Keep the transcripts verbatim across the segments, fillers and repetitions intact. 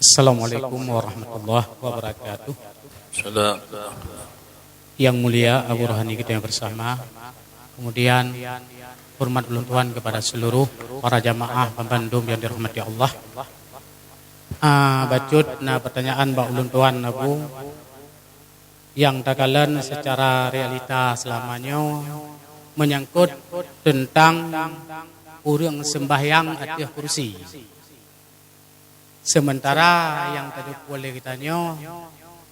Assalamualaikum warahmatullahi wabarakatuh. Salam. Yang mulia Abu Rohani kita yang bersama, kemudian hormat ulôn tuan kepada seluruh para jamaah bandum yang dirahmati Allah. Ah, bacut na pertanyaan bak ulôn tuan Abu, yang takalon secara realita selama nyoe menyangkut tentang ureuëng sembahyang ateueh kursi. Sementara nyang teudeungoe lé geutanyoe,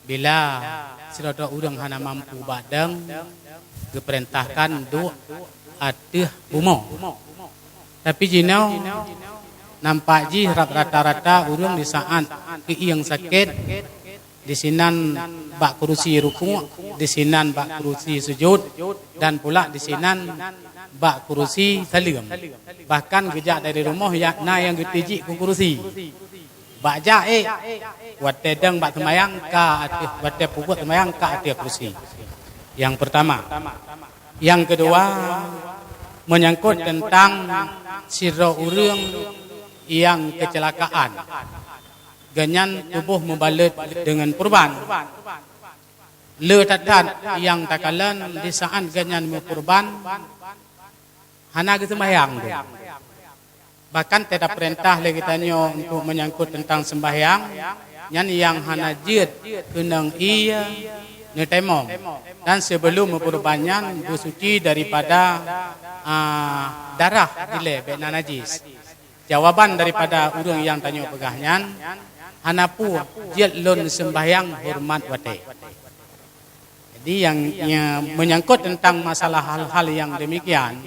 bila sidroe ureuëng hana mampu bak deueng, geupeurintahkan duek ateueh bumoe. Tapi jinoe nampak jih rata-rata ureuëng di saat keuieng sakét, disinan bak kurusi rukuk, disinan bak kurusi sujud, dan pula disinan bak kurusi saleuem. Bahkan geujak dari rumoh ya, na nyang geutijik keu kurusi. Bak jak ék, watée deueng bak seumayang ka ateueh, watée peubuet seumayang ka ateueh kurusi. Nyang pertama. Nyang keudua, menyangkut tentang sidroe ureuëng nyang keucilakaan. Geuhnyan tuboh meubalot deungon purban. Le that-that nyang takalon di saat geuhnyan meupurban hana geuseumbahyang dum. Bahkan teupeurintah lé geutanyoe untuk menyangkut tentang seumbahyang, nyan nyang hana jeuet keunong ie neutaimom, dan sebelum meupurban nyan beusuci daripada, ah, darah dilée bék na najis. Jawaban daripada ureuëng nyang tanyoe peugah nyan, hana peue jeuet lôn seumbahyang horeumat watée. Jadi nyang, nyang menyangkut tentang masalah hal-hal nyang demikian,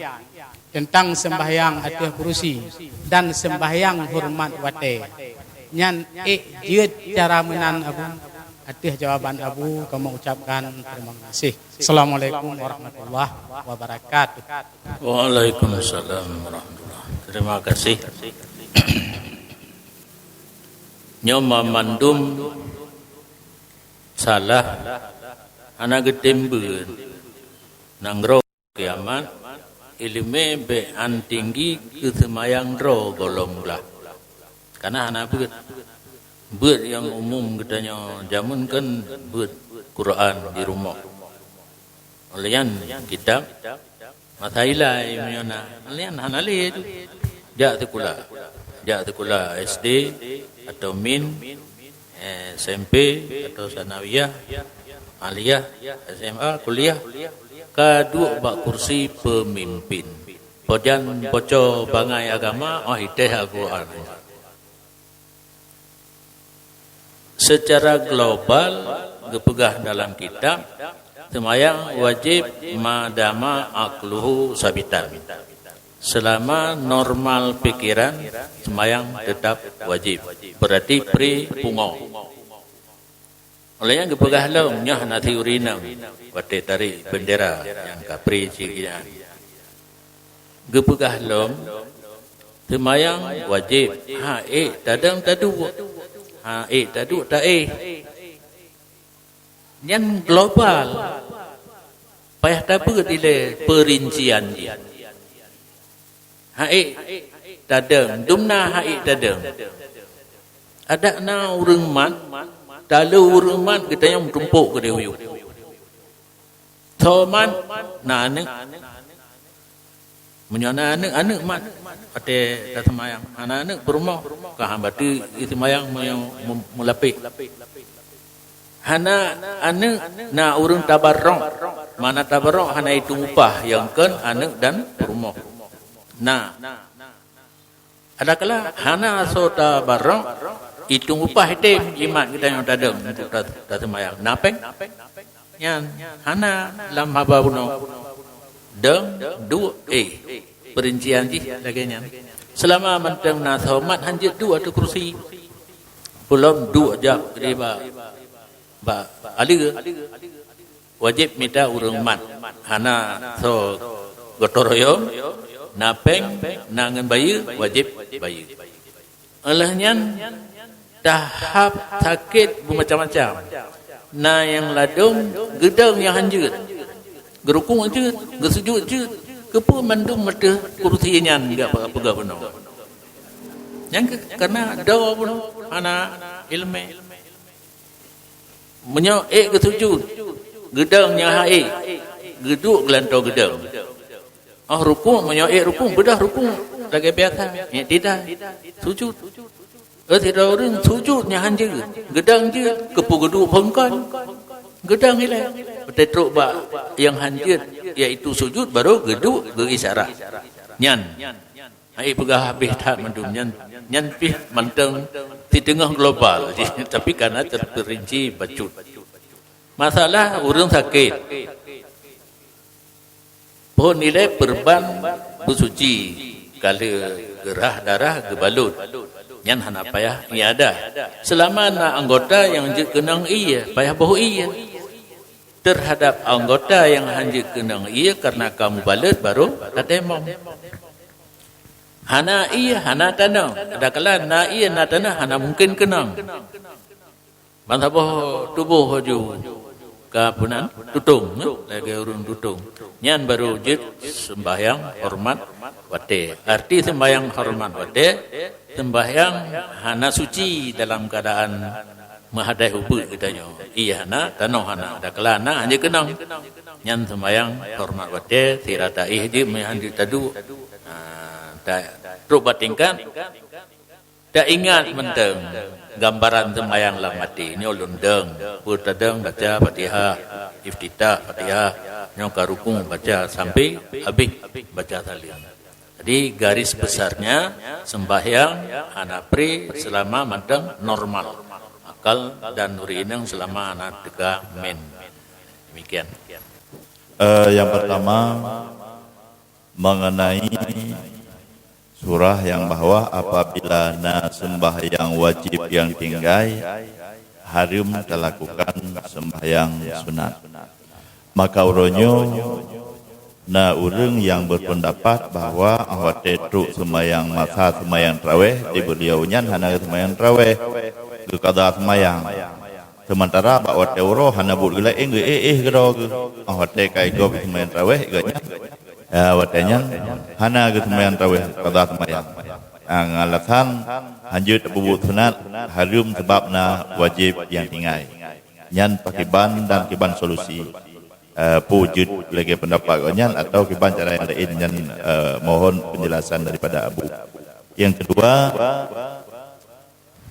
tentang seumbahyang ateueh kurusi dan seumbahyang horeumat watée, nyan ék jeuet cara meunan Abu. Ateueh jawaban Abu, kamoe ucapkan terima kasih. Assalamualaikum warahmatullahi wabarakatuh. Waalaikumsalam warahmatullahi. Terima kasih. Nyoe mandum salah, hana geutem beuet. Nanggroe kiamat, iéleumé bék han tinggi keu seumayang droe gohlom glah. Kana hana beuet. Beuet nyang umum geutanyoe jameun kan beuet Quran di rumoh. Óh lheueh nyan kitab masa ilai meunyoe na, óh lheueh nyan hana lé tu. Jak sikula, jak sikula S D atau min, eh, S M P atau sanawiyah, aliyah, S M A, kuliah, ka duek bak kursi peumimpin. Pajan boco bangai agama, óh itéh Al-Quran. Secara global geupeugah dalam kitab, seumayang wajéb ma dama aqluhu sabitan. Seulama normal pikeran, seumayang teutap wajéb. Beurati pri pungo. Óh lheueh nyan geupeugah lom, nyoe hana teuri nang watée tarek bendera nyang ka pri cit nyan. Geupeugah lom, seumayang wajéb, han ék tadong taduek, han ék taduek taéh. Nyan global, payah tabeuet ilée peurincian jih. Han ék tadong, dumna han ék tadong. Adak na ureuëng mat, talo ureuëng mat geutanyoe meutumpok keudeh u yup. Soe mat na aneuëk. Meunyoe na aneuëk, aneuëk mat watée taseumayang. Hana aneuëk peurumoh, ka hamba teu iseumayang meunyoe meu-, meulapéh. Hana aneuëk na ureuëng tabarok, mana tabarok hana itueng upah nyang kon aneuëk dan peurumoh. Na. Adakala hana soe tabarok, itueng upah item jimat geutanyoe tadong untuk ta-, taseumayang. Na péng? Nyan hana lam haba bunoe. Dong, duek, éh. Peurincian jih lagée nyan. Seulama mantong na soe mat han jeuet duek ateueh kursi. Peulom duek jak di ba, ba aleue. Wajéb mita ureuëng mat, hana soe gotong royong, na péng, na ngon bayeue, wajéb bayeue. Óh lheueh nyan, tahap sakét beumacam-macam. Na nyang ladôm geudong nyang han jeuet, geurukuk jeuet, geusujut jeuet, keupeue mandum ateueh kursi nyan jak peugah bunoe. Nyang keu-, kana do pun hana Ilmeh. Meunyoe ék geusujut, geudong nyang hana ék, geuduek geulantoe geudong. Oh rukuk, meunyoe ék rukuk, beudôh rukuk lagée biasa. Nyang tidak, sujut. Eh, sidroe ureuëng sujut nyang hanjeuet, geudong jeuet, keupeue geuduek phon kon. Geudong ilée. Beuteutrok bak nyang hanjeuet, yaitu sujut, baru geuduek geuisyarat. Nyan. Hai peugah habéh that mandum nyan, nyan pih mantong siteungoh global jih, tapi kana terperinci bacut. Masalah ureuëng sakét. Phon ilée peurban beusuci, ka lheueh geurhah darah geubalot. Nyan hana payah iadah. Seulama na anggota nyang jeuet keunong ié, payah boh ié. Teuhadap anggota nyang hana jeuet keunong ié kareuna ka mubalot baru tatayamum. Hana ié, hana tanoh. Kadang-kadang na ié, na tanoh, hana mungken keunong. Ban saboh tuboh laju ka peunan tutong, eh, lagée ureuëng tutong. Nyan baru jeuet seumbahyang horeumat watée. Arti seumbahyang horeumat watée, seumbahyang hana suci dalam keuadaan meuhadai ubeuet geutanyoe. Ié hana, tanoh hana, dakla hana, hana keunong. Nyan seumbahyang horeumat watée, sira taéh jeuet meuhan jeuet taduek. Ha, ta-, trok bak tingkat, taingat mantong gambaran seumbahyang lam até. Nyoe lôn dong, peue tadong baca Fatihah, iftitah Fatihah, nyoe ka rukuk baca sampai habéh baca saleuem. Jadi garis besarnya sembahyang hana pré selama mantong normal. Akal dan nuri inong selama hana teuka men. Demikian. Eh, yang pertama, mengenai surah yang bahwa apabila na sembahyang wajib yang tinggai, hareuem talakukan sembahyang sunat. Maka uroe nyoe na ureuëng nyang berpendapat bahwa watée trok seumayang masa seumayang taraweh di beuliau nyan hana seumayang taraweh, geukada seumayang. Seumantara bak watée uroe hana buet geulaén geu-éh-éh keudroe geuh. Watée ka igob seumayang taraweh geuh nyan, ya, watée nyan hana geuseumayang taraweh, kada seumayang. Ngon alasan hanjeuet tapeubuet sunat, hareuem sabab na wajéb nyang tinggai. Nyan pakiban dan kiban solusi. Eh, peue jeuet lagée pendapat gobnyan atau kiban cara nyang laén nyan, eh, mohon penjelasan daripada Abu. Yang kedua,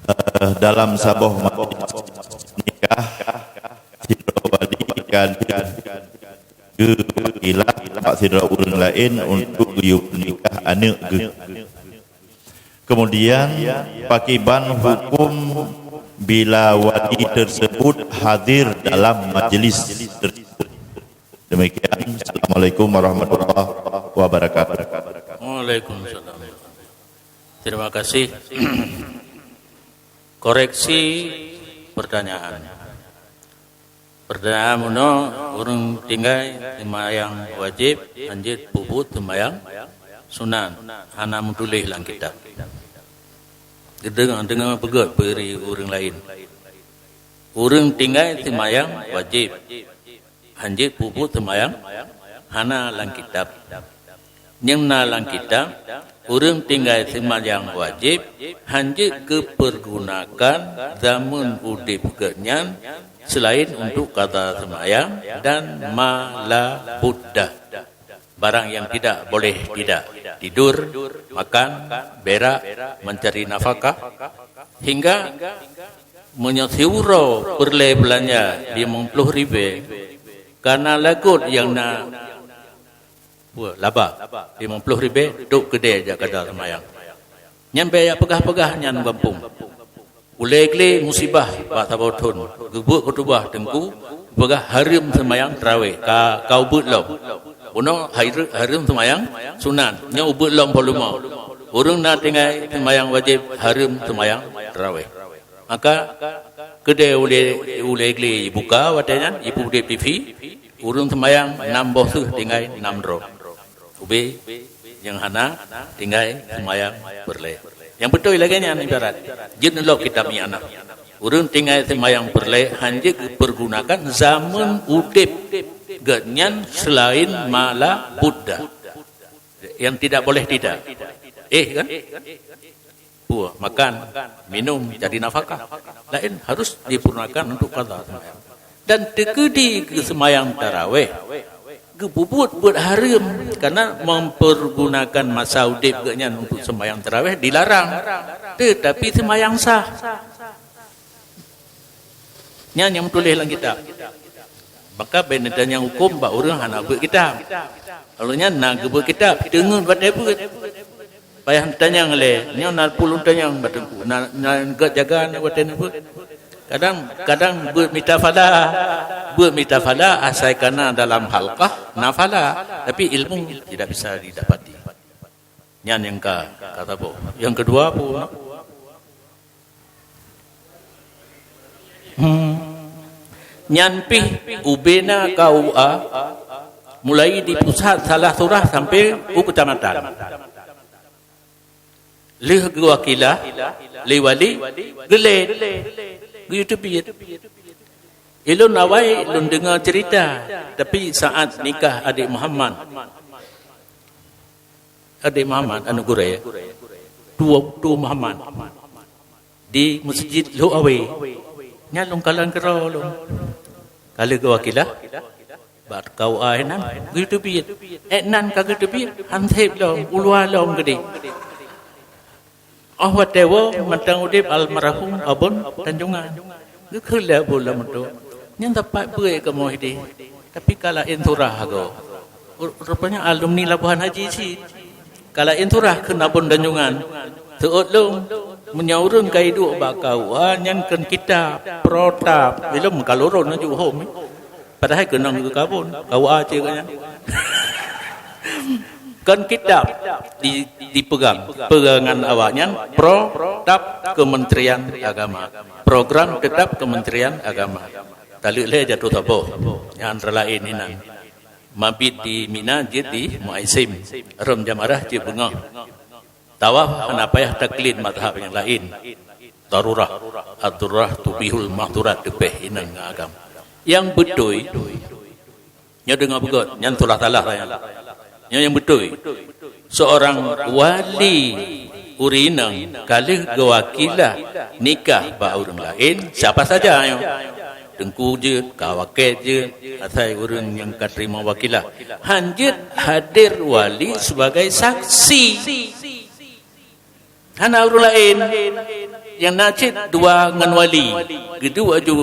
eh, dalam saboh majlis nikah, sidroe wali ka geuilat bak sidroe ureuëng laén untuk geuyue peunikah aneuëk geuh. Kemudian, pakiban hukum bila wali tersebut hadir dalam majlis tersebut? Demikian. Assalamualaikum warahmatullahi wabarakatuh. Waalaikumsalam. Terima kasih. Koreksi pertanyaan. Pertanyaan bunoe, ureuëng tinggai seumayang wajéb hanjeuet peubuet seumayang sunat, hana meutuléh lam kitab. Geudeungoe-deungoe peugét bri ureuëng laén. Ureuëng tinggai seumayang wajéb hanjeuet peubuet seumayang hana lam kitab. Nyang na lam kitab, ureuëng tinggai seumayang wajéb hanjeuet geupeurgunakan zameun udeb geuhnyan seulaén untuk kada seumayang dan ma la budda, barang yang tidak boleh tidak, tidur, makan, berak, mencari nafkah, hingga meunyoe siuroe peureulée beulanja limong ploh ribée, kana lagot nyang na Wah, laba, limong ploh ribée, duek keudée jak kada seumayang. Nyan bék jak peugah-peugah nyan gampông. Ulée glé musibah bak saboh thon, geubuet khutubah teungku, peugah hareuem seumayang taraweh, ka, ka ubeuet lom. Bunoe hareu-, hareuem seumayang sunat, nyoe ubeuet lom po leumo. Ureuëng na tinggai seumayang wajéb, hareuem seumayang taraweh. Maka, keudée ulée, ulée glé jibuka watée nyan, jipeudeb T V, ureuëng seumayang nam boh seuh tinggai nam droe. Ubé nyang hana tinggai seumayang peureulée. Nyang beutôi lagée nyan ibarat, jeuet neulok kitab nyan na. Ureuëng tinggai seumayang peureulée hanjeuet geupeurgunakan zameun udeb geuhnyan seulaén ma la budda. Yang tidak boleh tidak. Eh, kan? Buah, makan, minum, jadi nafakah. Laén harus dipurnakan untuk qadha sembahyang. Dan teukeudi keu sembahyang taraweh, geupeubuet buet hareuem, karena mempergunakan masa udeb geuhnyan untuk sembahyang taraweh dilarang. Tetapi sembahyang sah. Nyan nyang tuléh lam kitab. Maka bèk neutanyong hukôm bak ureueng hana beuet kitab. Lheuh nyan na geubeuet kitab, teungeut watèe beuet. Payah neutanyong lé, nyoe na puluh tanyong bak teungku. Na, na gèt jaga na watèe neubeuet. Kadang, kadang beuet mita fala, beuet mita fala asai kana dalam halqah na fala, tapi ilmu tidak bisa didapati. Nyan nyang ka, ka saboh. Nyang keudua peue? Hmm. Nyan pih ubena K U A, mulai di pusat salah surah sampai u kecamatan. Lheuh geuwakilah lé wali, geulét, geuyue teubiet. Ilôn awai lôn deungoe ceurita, tapi saat nikah adék Muhammad, adék Muhammad aneuk gurèe, tuwo, tuwo Muhammad, di Meuseujid Lhokseumawe. Nyan lôn kalon keudroe lôn. Ka lheueh geuwakilah bak K U A inan, geuteubiet. Ék nan ka geuteubiet, han sép lom, u luwa lom geudeh. Óh watèe woe mantong udeb almarhum Abon Tanjongan. Geukheun lé Abon lam moto, "Nyan teumpat beuet kamoe hideh, tapi ka laén surah goe." Ru-, rupanya alumni Labuhan Haji cit. Ka laén surah kheun Abon Tanjongan. Seuôt lom, meunyoe ureueng ka iduek bak K U A nyan kheun kitab, protap, ilom ka lorong laju hom. Padahai keunong geuh Abon, K U A cit geuh nyan. Kon kitab di, dipegang, peugangan awaknyan protap Kementerian Agama. Program tetap Kementerian Agama. Taleuek lé jatuh saboh, nyan antara laén inan. Mabit di Mina, jeuet di Muaisim. Rhom jamaah jeuet beungoh. Tawaf hana payah taklid mazhab nyang laén. Darurah, ad-darurah tubihul mahdurat, teupeh inong agam. Nyang beutôi, nyoe deungoe beugöt, nyan salah-salah nyan. Nyoe nyang beutôi. Seorang wali ureueng inong ka lheueh geuwakilah nikah bak ureueng laén, siapa saja nyoe. Teungku jeuet, ka wakét jeuet, asai ureueng nyang ka teurimong wakilah. Han jeuet hadir wali sebagai saksi. Hana ureueng laén, nyang na cit dua ngon wali. Geuduek aju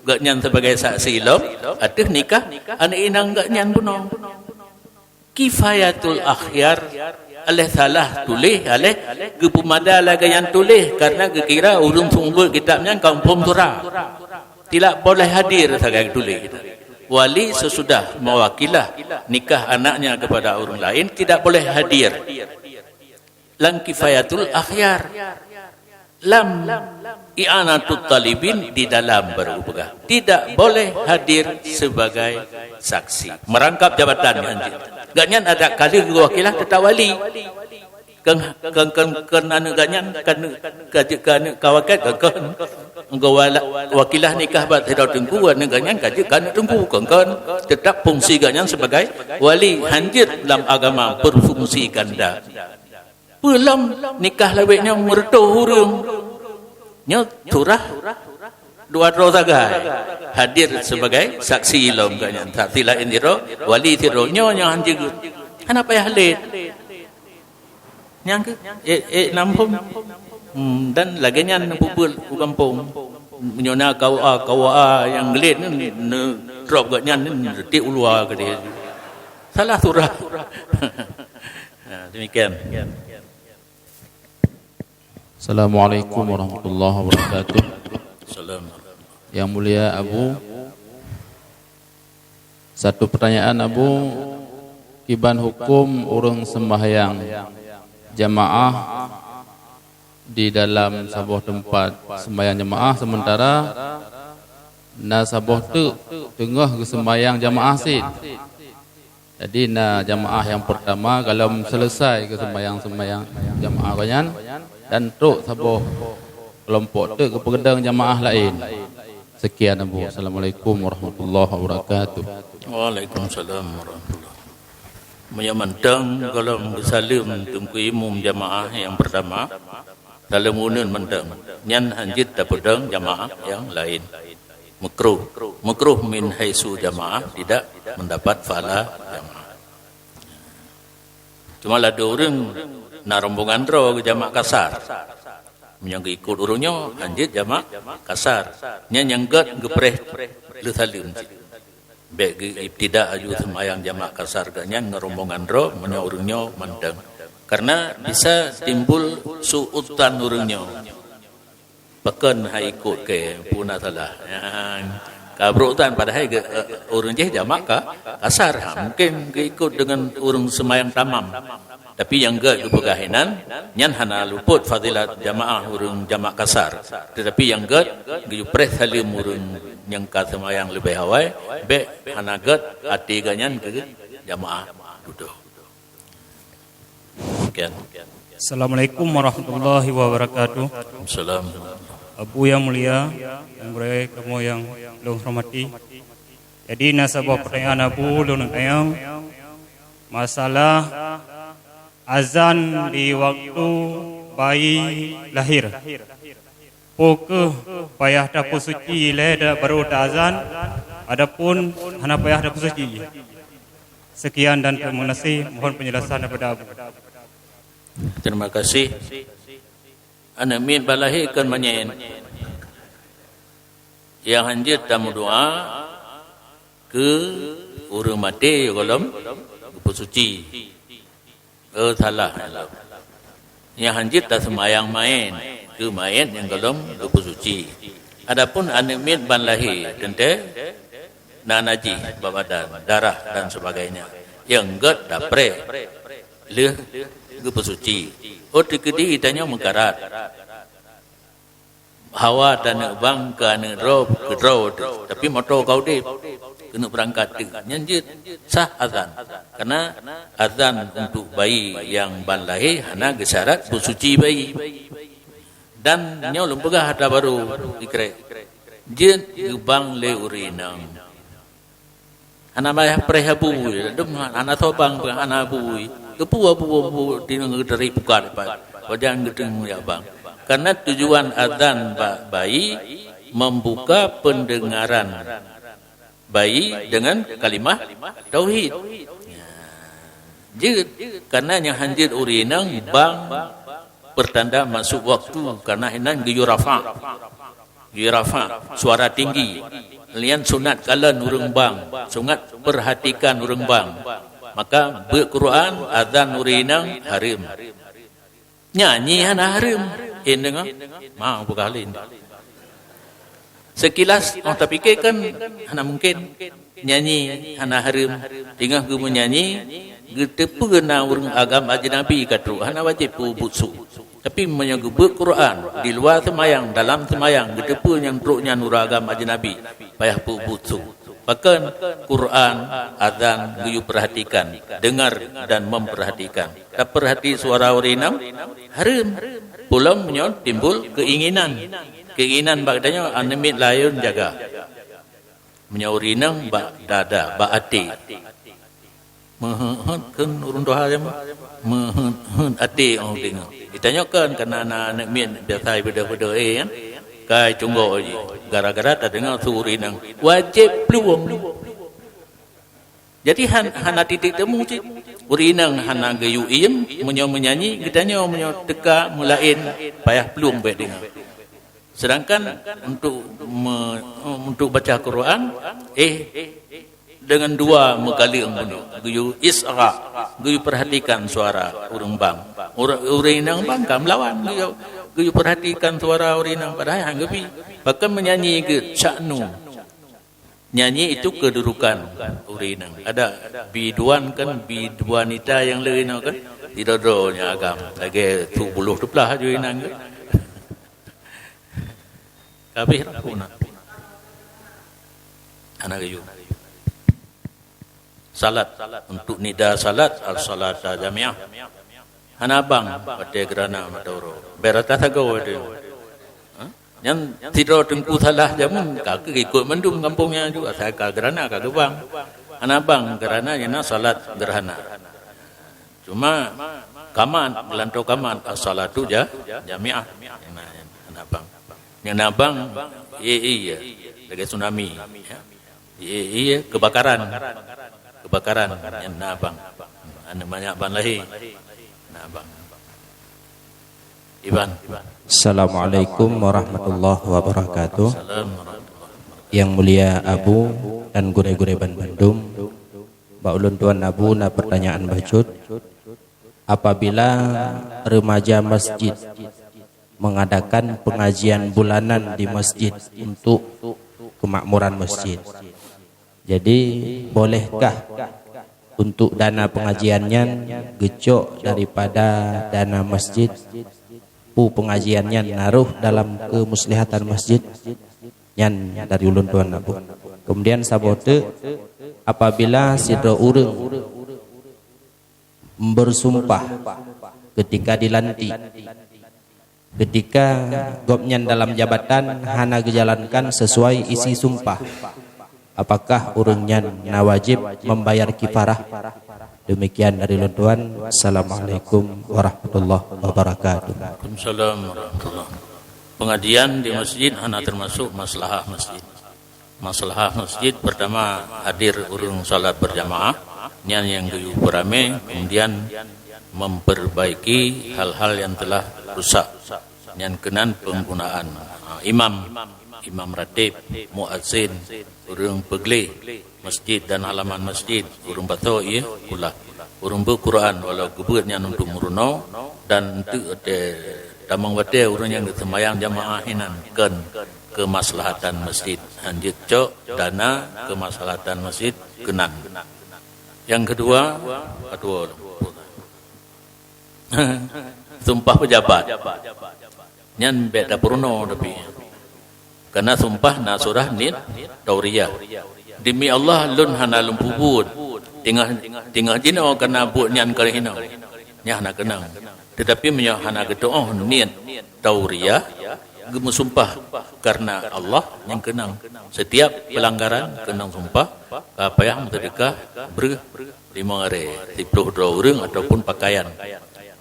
gobnyan sebagai saksi lom ateueh nikah aneuk inong gobnyan bunoe. Kifayatul akhyar, aléh salah tuléh, aléh geupeumada lagèe nyan tuléh, karena geukira ureueng seumeubeuet kitab nyan ka muphom sura. Tidak boleh hadir sagai tuléh. Wali sesudah mewakilah nikah anaknya kepada ureueng laén, tidak boleh hadir. Lam Kifayatul Akhyar, lam I'anatut Talibin di dalam baru peugah, tidak boleh hadir sebagai saksi. Merangkap jabatan nyan jih. Gobnyan adak ka lheueh geuwakilah teutap wali. Kon, kon, kon, kon aneuk gobnyan, kon ka jeuet keu aneuk ka wakét, kon, kon. Geuwala-, wakilah nikah bak sidroe teungku, aneuk gobnyan ka jeuet keu aneuk teungku, kon, kon. Teutap fungsi gobnyan sebagai wali, han jeuet lam agama berfungsi ganda. Peue lom nikah lawét nyoe meureutoh ureueng. Nyoe surah dua droe sagai hadir sebagai saksi lom gobnyan. Saksi laén sidroe, wali sidroe. Nyoe nyang han jeuet. Hana payah lét. Nyang keuh, ék, ék nam phom. Hmm, dan lagèe nyan neupeubuet u gampông. Meunyoe na K U A, K U A nyang lét nyan, neutrok gobnyan nyan, tiek u luwa keudeh. Salah surah. Ha, demikian. Assalamualaikum warahmatullahi wabarakatuh. Salam. Yang mulia Abu, satu pertanyaan Abu, kiban hukum ureueng sembahyang jamaah di dalam saboh teumpat sembahyang jamaah, sementara na saboh teuk teungoh geusembahyang jamaah cit? Jadi, na jamaah nyang peurtama golom seuleusai geuseumbahyang-seumbahyang jamaah gobnyan, dan trok saboh keulompok teuk geupeugeudong jamaah laén. Sekian, Abu. Assalamualaikum warahmatullahi wabarakatuh. Waalaikumsalam warahmatullahi. Meunyoe mantong golom geusaleuem teungku imum jamaah nyang peurtama, Saleuem uneuen mantong. Nyan hanjeuet tapeudong jamaah nyang laén. Makruh. Makruh min haitsu jamaah tidak mendapat pahala jamaah. Cuma ladôm ureuëng na rombongan droe geujamak kasar. Meunyoe geuikot ureuëng nyoe, hanjeuet jamak kasar. Nyan nyang gét geupreh lheueh saleuem cit. Bék geuibtidak aju seumayang jamak kasar geuh nyan ngon rombongan droe meunyoe ureuëng nyoe mantong. Karena bisa timbul su'udzan ureuëng nyoe. Pakon hai ikot keu puna salah. Nyan ka brok tan padahai ge, eh, ureuëng jih jamak ka kasar. Ha, mungkin geuikot dengan ureuëng seumayang tamam. Tapi nyang gét geupeugah inan, nyan hana luput fadilat jamaah ureuëng jamak kasar. Tetapi nyang gét geupreh saleuem ureuëng nyang ka seumayang leubeh awai, bék hana gét até geuh nyan keu jamaah dudoe. Sekian. Assalamualaikum warahmatullahi wabarakatuh. Salam. Abu yang mulia, dan gurée kamoe nyang lôn hormati. Jadi na saboh pertanyaan Abu lôn tanyong, masalah azan di waktu bayi lahir. Peu kheueh payah tapeusuci lé dak baru taazan, adapun hana payah tapeusuci? Sekian dan terima kasih. Mohon penjelasan daripada Abu. Terima kasih. Aneuk miet ban lahé kon manyét. Nyang hanjeuet tameudoa keu ureuëng maté gohlom geupeusuci. Oh, salah. Nyang hanjeuet taseumayang manyét keu manyét nyang gohlom geupeusuci. Adapun aneuk miet ban lahé, teuntée na najih bak badan, darah dan sebagainya. Nyang gét tapreh lheueh geupeusuci. Oh, teukeudi tanyoe meukarat. Hawa taneuk bang keu aneuk droe keudroe teuh, tapi moto ka udeb keuneuk beurangkat teuh. Nyan jeuet sah azan. Karena azan untuk bayi nyang ban lahé hana geusyarat beusuci bayi. Dan nyoe lôn peugah atra barô ikrek. Jeuet geubang lé ureuëng inong. Hana payah preh abu, dum hana sobang pun hana abu. Geupeu abu-abu di nanggroe dari pukat pat. Wajan geuteung ya bang. Karena tujuan azan bak bayi membuka pendengaran bayi dengan kalimah tauhid. Ya. Jeuet, karena nyang hanjeuet ureuëng inong bang pertanda masuk waktu, karena inan geuyue rafa. Geuyue rafa, suara tinggi. Lian sunat kalon ureuëng bang, sunat perhatikan ureuëng bang. Maka beuet Quran, azan ureuëng inong hareuem. Nyanyi hana hareuem. Inong ma buka lin. Sekilas oh tapike kan hana mungkin. Nyanyi hana hareuem, teungoh geumeunyanyi, geuteupeue na ureuëng agam ajnabi ka trok, hana wajéb peubuet su. Tapi meunyoe geubeuet Quran di luwa seumayang, dalam seumayang, geuteupeue nyang trok nyan ureuëng agam ajnabi, payah peubuet su. Pakon Quran, azan geuyue perhatikan, dengar dan memperhatikan. Tapeurhati suara ureuëng inong hareuem. Peulom meunyoe timbul keinginan. Keinginan bak tanyoe aneuk miet laén jaga. Meunyoe ureuëng inong bak dada, bak até. Meuheuet-heuet kheun ureuëng tuha jameun. Meuheuet-heuet até oh deungoe. Ditanyoe kan kana na aneuk miet biasa beudôh-beudôh eh kan. Kai cunggok jih. Gara-gara tadeungoe su ureuëng inong. Wajéb plueng. Jadi han, hana titik temu cit. Ureuëng inong hana geuyue iem meunyoe meunyanyi, geutanyoe meunyoe teuka meulaén payah plueng bék deungoe. Sedangkan untuk me, untuk baca Quran, eh, dengan dua meukaleueng bunoe, geuyue isgha, geuyue perhatikan suara ureuëng bang. Ureuëng, ureuëng inong bang ka meulawan, geuyue, geuyue perhatikan suara ureuëng inong padahai han geubi. Bahkan meunyanyi geuh sya'nu. Nyanyi itu kedudukan ureuëng inong. Ada biduan kan, biduanita nyang le inoe kan. Sidroe-droe nyang agam. Lagée su buluh teuplah aju inong kan. Kabeh lampu na. Hana geuyue. Salat, untuk nida salat, as-salata jamiah. Hana bang, watée geurana mata uroe. Bèk rata sagoe watée nyoe. Ha? Nyan sidroe teungku salah jameun, ka keuh ikot mandum gampông nyan ju, asai ka geurana ka geubang. Hana bang, geurana nyang na salat geurana. Cuma kamat, geulantoe kamat, as-salatu ja-, jami'ah. Nah, hana bang. Nyang na bang, ie, ie, lagèe tsunami. Ya. Ie, ie, kebakaran. Kebakaran, nyang na bang. Aneuk manyak ban lahé. Na bang. Iban. Assalamualaikum warahmatullahi wabarakatuh. Salam warahmatullahi wabarakatuh. Yang mulia Abu dan gurèe-gurèe ban bandum, bak ulôn tuan Abu na pertanyaan bacut. Apabila remaja masjid mengadakan pengajian bulanan di masjid untuk kemakmuran masjid, jadi, bolehkah untuk dana pengajian nyan geucok daripada dana masjid? Peue pengajian nyan na rôh dalam kemuslihatan masjid? Nyan dari ulôn tuan Abu. Kemudian saboh teuk, apabila sidroe ureueng bersumpah ketika dilantik, ketika gobnyan dalam jabatan hana geujalankan sesuai isi sumpah, apakah ureueng nyan na wajéb membayar kifarah? Demikian dari ulôn tuan. Assalamualaikum warahmatullahi wabarakatuh. Waalaikumsalam warahmatullahi. Pengajian di masjid hana termasuk maslahah masjid. Maslahah masjid, pertama, hadir ureueng salat berjamaah, nyan nyang geuyue peuramé, kemudian memperbaiki hal-hal yang telah rusak. Nyan keunan penggunaan, ha, imam, imam ratib, muazin, ureueng peugleh masjid dan halaman masjid, ureueng basoe ie kulah, ureueng beuet Quran walau geubeuet nyan untuk meurunoe, dan enteuk watèe tamong watèe ureueng nyang geuseumayang jamaah inan kon keumaslahatan masjid, hanjeuet cok dana keumaslahatan masjid keunan. Nyang keudua, keudua, sumpah pejabat. Nyan bèk tapeurunoe tapi. Karena sumpah na surah nit tauriyah. Demi Allah, lôn hana lôn peubuet. Teungoh, teungoh jinoe karena buet nyan ka lheueh hinoe. Nyan hana keunong. Tetapi meunyoe hana geutu'oh niet tauriyah, geumeusumpah karena Allah, nyan keunong. Setiap pelanggaran keunong sumpah, ka payah meuseudeukah breuh limong aré, siplôh droe ureueng ataupun pakaian.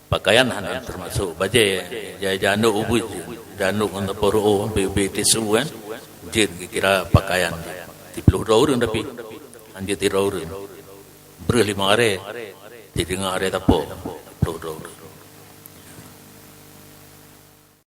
Pakaian hana termasuk bajèe, jai janok ubeut, janok ngon teupeu ru'oh, bèk-bèk tisu kan. Jeuet geukira pakaian. Siplôh droe ureueng tapi, hanjeuet sidroe ureueng. Breuh limong aré, sideungoe aré tapo, siplôh droe ureueng.